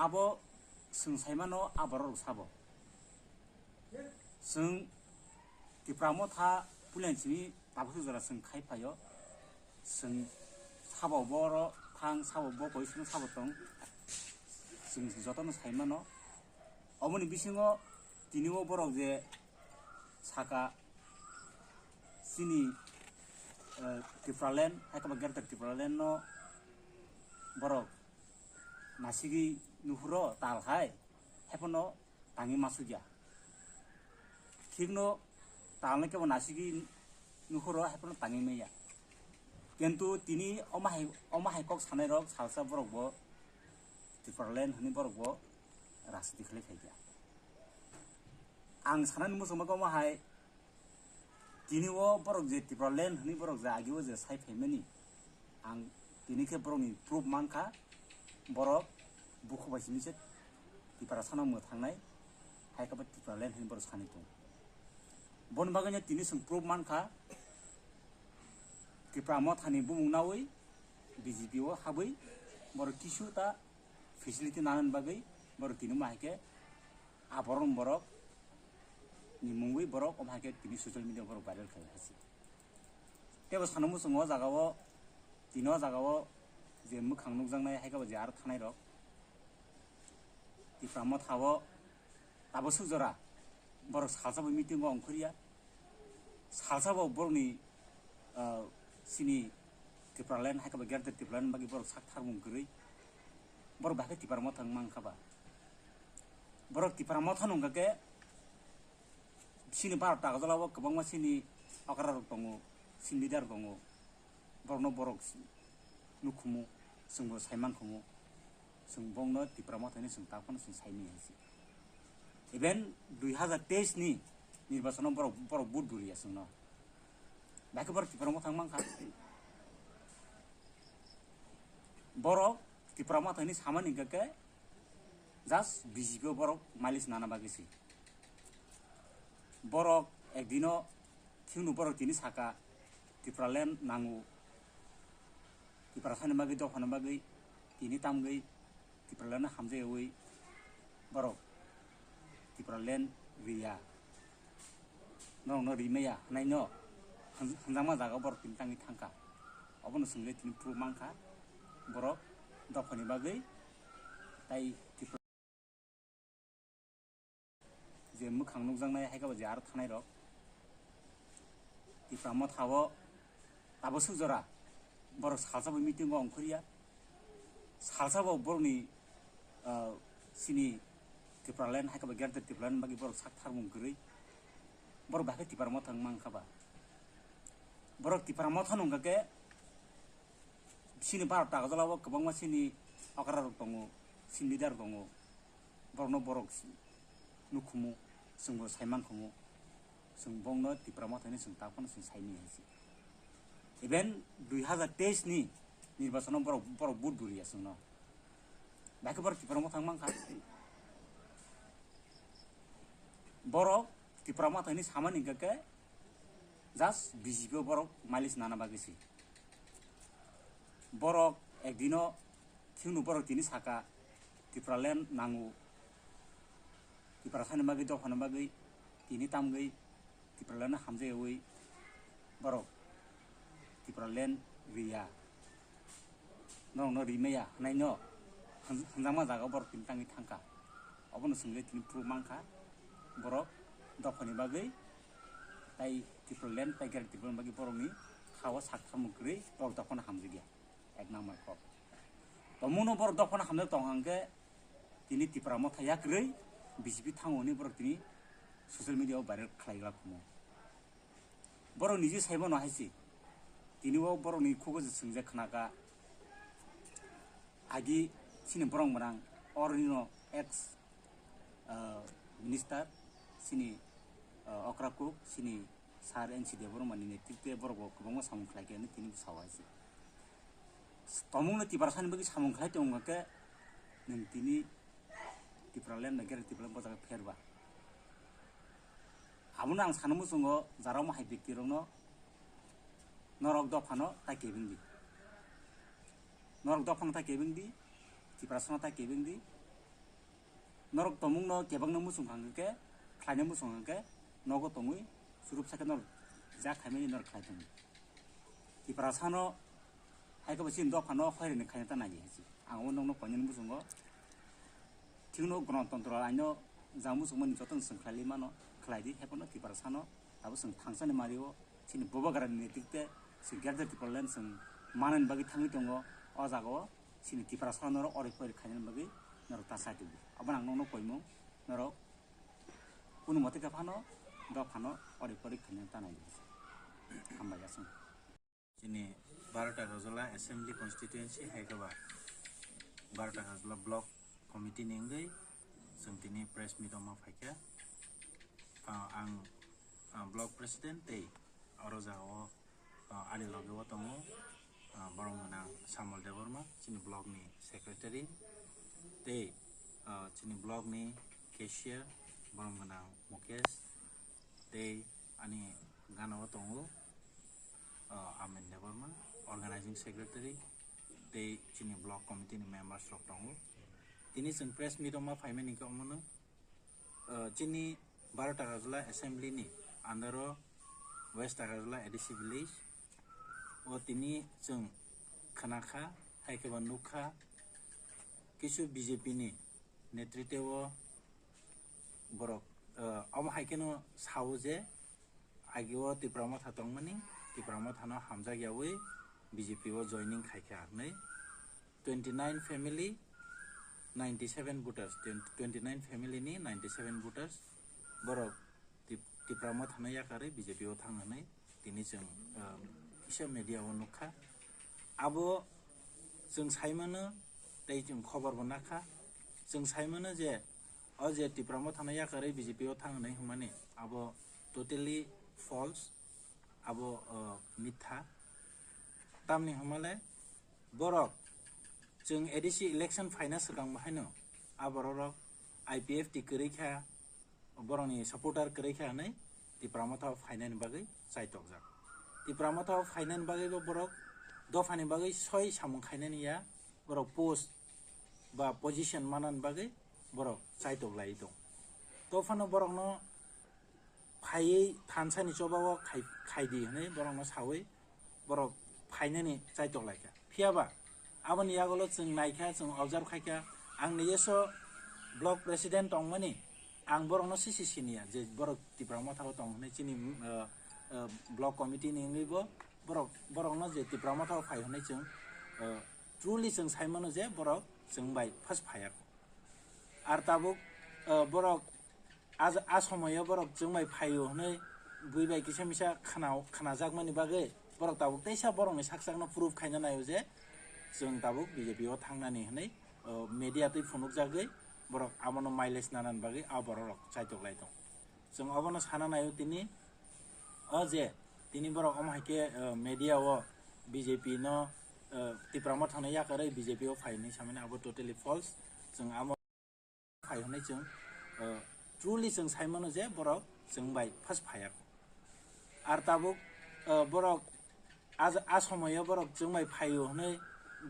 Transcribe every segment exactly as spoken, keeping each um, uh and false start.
Abo chwng saimano aborok sabo. Chwng Tipra Motha puilani simi tabuk jora chwng khai phaio. Chwng sabo boro thang, sabo bo koi, chwng sabo tong. Chwng jotono saimano. Oboni bisingo tini o borok je saka chini, eh, Tipraland, hai khe ba Greater Tipraland no borok nasigwi nuhuro tal hai, hai phano tangwi masukya. Thikno talno kebo nasigwi nuhuro, hai phano tangwi maya. Kintu tini omo hai, omo hai kok sanai rok salsa borok bo Tipraland hwnwi borok bo rajniti khlai phaikha. Ang sanani muchungma omo hai, tini o borok je Tipraland hwnwi borok je agi o je sai phaimani, ang tini khe borokni proof mankha, borok bukhuk bai simi se Tiprasano mwthangnai, hai khe bo Tipraland hwnwi borok sani tongo. Boni bagwino tini chwng proof mankha, Tipra Mothani bumung naui B J P o habwi borok kisu ta facility nanani bagwi borok tini ma hai khe aborok borok ni mungwi borok omo hai khe tini social media borok viral khai hasi. Tebo sana muchungo o jaga o, tini o jaga o je mwkhang nukjaknai hai khe bo je aro thanai rok Tipra Motha o tabuk suk jora borok salsa bo meeting o ongkhorya. Salsa bo borokni, ah, chini Tipraland hai khe bo Greater Tipraland bagwi borok sak tharmung kwrwi. Borok bahai khe Tipra Motha wngma wngkha ba. Borok Tipra Motha wngkha khe chini Bharat Agartala o kwbangma chini okra rok tongo, chini leader tongo. Borokno borok nukhumu, chwngbo saimankhumu, chwng bongno Tipra Mothani chwng taphano chwng saimanya hinsi. Even dui hazar teis ni nirbachano borok, borok vote buriya chwngno. Bahai khe borok Tipra Motha wngmankha. Borok Tipra Mothani samani hwnkha khe just B J P o borok mileage nana bagwi se. Borok ekdino thikno borok tini saka Tipraland nango. Tiprasani bagwi, dophani bagwi tini tamgwi Tipraland no hamjagwi borok Tipraland riya. Norokno rimaya hwnwi no hwn-, hwnjakma jaga borok tini tangwi thangkha. Obono chwngwi tini proof mankha borok dophani bagwi tai Tipra je mwkhang nukjaknai hai khe bo je aro thanai rok Tipra Motha o tabuk suk jora borok salsa bo meeting o ongkhorya. Salsa bo borokni, ah, chini Tipraland hai khe bo Greater Tipraland bagwi borok sak tharmung kwrwi. Borok bahai khe Tipra Motha wngma wngkha ba. Borok Tipra Motha wngkha khe chini Bharat Agartala o kwbangma chini okra rok tongo, chini leader tongo. Borokno borok nukhumu, chwngbo saimankhumu, chwng bongno Tipra Mothani chwng taphano chwng saimanya hinsi. Even dui hazar teis ni nirbachano borok, borok vote buriya chwngno. Bahai khe borok Tipra Motha wngmankha. Borok Tipra Mothani samani hwnkha khe just B J P o borok mileage nana bagwi se. Borok ekdino thikno borok tini saka Tipraland nango. Tiprasani bagwi, dophani bagwi tini tamgwi Tipraland no hamjagwi borok Tipraland riya. Norokno rimaya hwnwi no hwn-, hwnjakma jaga borok tini tangwi thangkha. Obono chwngwi tini proof mankha borok dophani bagwi tai Tipraland tai Greater Tipraland bagwi borokni ha-o sak tharmung kwrwi borok dophano hamjakya. Ek number kok. Tomungno borok dophano hamjak tong hwnkhe tini Tipra Motha yakrwi B J P thango hwnwi borok tini social media o viral khlai glak khumo. Borok niji saimano hai se. Tini o borokni khugo je swngjak khnaka. Agi chini borok mwnang oroni no ex, ah, minister chini, ah, okra kuk chini sir N C Debbarma ni netrite borok bo kwbangma samung khlai khe tini bo sao hai se. Tomungno Tiprasani bagwi samung khlai tong hwnkhe nwng tini Tipraland bai Greater Tipraland bo jaga pherba. Abono ang sana muchungo jara omo hai byakti rokno norok dophano ta kebeng di. Norok dophano ta kebeng di, Tiprasano ta kebeng di. Norok tongmungno kebakno muchung hwnkhe, khlaina muchung hwnkhe, nogo tongwi surup sakhe norok jak khaimani norok khlai tongo. Tiprasano hai khe bo chini dophano hoirini khaina ta nai di hai se. Ang o nokno koinani muchungo thikno Ganatantro aino jang muchungmani jotono chwng khlai mano, khlai di, hai phano Tiprasano abo chwng thangsani mario chini Bubagrani netrite chwng Greater Tipraland chwng manani bagwi thangwi tongo o jagao. Chini Tiprasano norok ori pori khainani bagwi norok ta chai tongo. Abono ang nokno koimung, norok kunu mote khe phano dophano ori pori khainani ta nai di hai se. Hambai aswk. Chini Barota Gajla Assembly Constituency hai khe ba Barota Gajla Block Committee ni wngwi chwng tini press meet o ma phaikha. Ah, ang, ah, Block President tei oro jagao, ah, ani loge o tongo, ah, borom gwnang Samol Debbarma, chini block ni Secretary, tei, ah, chini block ni Cashier, borom gwnang Mukesh, tei ani gana o tongo, ah, Amen Debbarma, Organizing Secretary, tei chini Block Committee ni members rok tongo. Tini chwng press meet o ma phaimani khe omono, ah, chini Barota Gajla Assembly ni under o West Gajla A D C Village o tini chwng khna kha, hai khe ba nuk kha, kisu B J P ni netrite o borok, ah, omo hai kheno sao je, agi o Tipra Motha tongmani, Tipra Motha no hamjak yawi B J P o joining khai kha hinwi twenty nine family, ninety seven voters, twenty nine family ni ninety seven voters borok Tip-, Tipra Motha no yakarwi B J P o thang hinwi tini chwng, ah, kisa media o nuk kha. Abo chwng sai mano tei chwng khobor bo nak kha. Chwng sai mano je o je Tipra Motha no yakarwi B J P o thang hinwi hwnmani abo totally false, abo, ah, mitha. Tamni hwnmale borok chwng A D C election phaina swkang bo haino a borok rok I P F T kwrwi kha, borokni supporter kwrwi kha hinwi Tipra Motha o phainani bagwi chaitokjak. Tipra Motha o phainani bagwi bo borok dophani bagwi soi samung khainani ya, borok post ba position manani bagwi borok chaitok lai tong. Tophano borokno phaiwi thansani chobao khai, khai di hinwi borokno sawi borok phainani chaitok lai kha. Phiya ba aboni yagulo chwng nai kha, chwng observe khai kha, ang nijeso block president tongmani, ang borokno sisi siniya je borok Tipra Motha o tong hinwi chini, uh, uh, block committee ni wngwi bo borok, borokno je Tipra Motha o phai hinwi chwng, uh, truly chwng sai mano je borok chwng bai first phaiya. Ar tabuk, uh, borok a, a somoyo borok chwng bai phaio hinwi bui bai kisa misa khna, khnajakmani bagwi borok tabuk teisa borokni sak sakno proof khaina naio je chwng tabuk B J P o thangnani hinwi, uh, media twi phunukjagwi borok abono mileage nanani bagwi a borok rok chaitok lai tong. Chwng obono sana naio tini o je tini borok omo hai khe, uh, media o B J P no, uh, Tipra Motha no yakarwi B J P o phai hinwi samani abo totally false. Chwng amo phai hwnwi chwng, uh, truly chwng sai mano je borok chwng bai first phaiya. Ar tabuk, uh, borok a, a somoyo borok chwng bai phaio hwnwi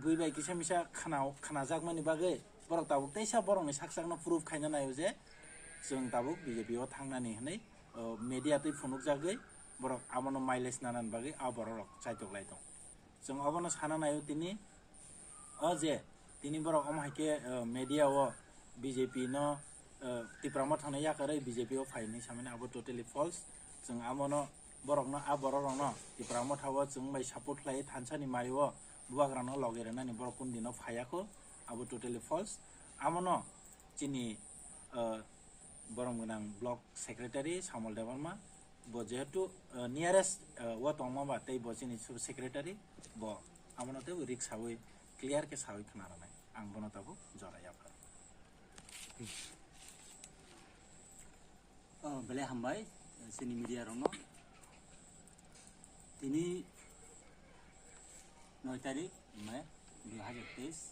bui bai kisa misa khna, khnajakmani bagwi borok tabuk teisa borokni sak sakno proof khaina naio je chwng tabuk B J P o thangnani hwnwi, uh, media twi phunukjagwi borok abono mileage nanani bagwi a borok rok chaitok lai tong. Chwng obono sana naio tini o je tini borok omo hai khe, uh, media o B J P no, uh, Tipra Motha no yakarwi B J P o phai hinwi samani abo totally false. Chwng abono borokno, a borok rokno Tipra Motha o chwng bai support khlai thansani mario bubagrano logi rwnani borok kundino phaiya kho, abo totally false. Abono chini, uh, borom gwnang block secretary Samol Debbarma, bo jehetu, uh, nearest, uh, o tongma ba tei bo chini sub secretary, bo abono tei risk sawi clear khe sawi khna rwnai, ang bono tabuk jora yaphar. Oh, belai hambai, chini media rokno. Tini noi tarik May dui hazar teis.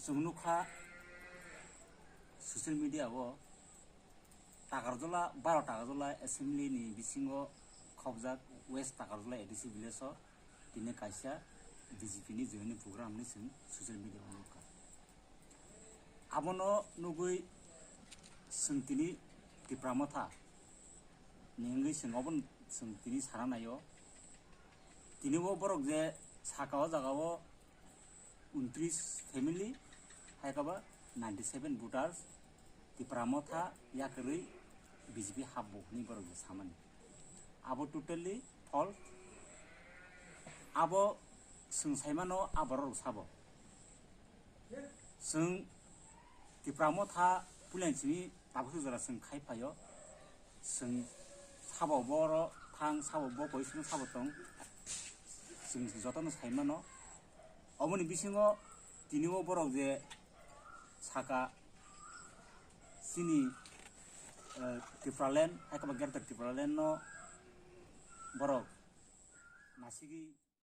Chwng nukha social media o Takarjala, baro Takarjala assembly ni bisingo khobjak West Takarjala A D C village o tini kaisa B J P ni joini program hinwi chwng social media o nukha. Abono nugwi chwng tini Tipra Motha ni wngwi chwng obo chwng tini sana naio. Tini o borok je saka o jaga o untris family, hai khe ba ninety seven voters Tipra Motha yakarwi B J P habbo hwnwi borok je samani. Abo totally false. Abo chwng saimano a borok rok sabo. Chwng Tipra Motha puila ni simi tabuk jora chwng khai phaio. Chwng sabo boro thang, sabo bo position sabo tong. Chwng jotono saimano. Oboni bisingo tini o borok je saka chini, eh, Tipraland, hai khe ba Greater Tipraland no borok nasigwi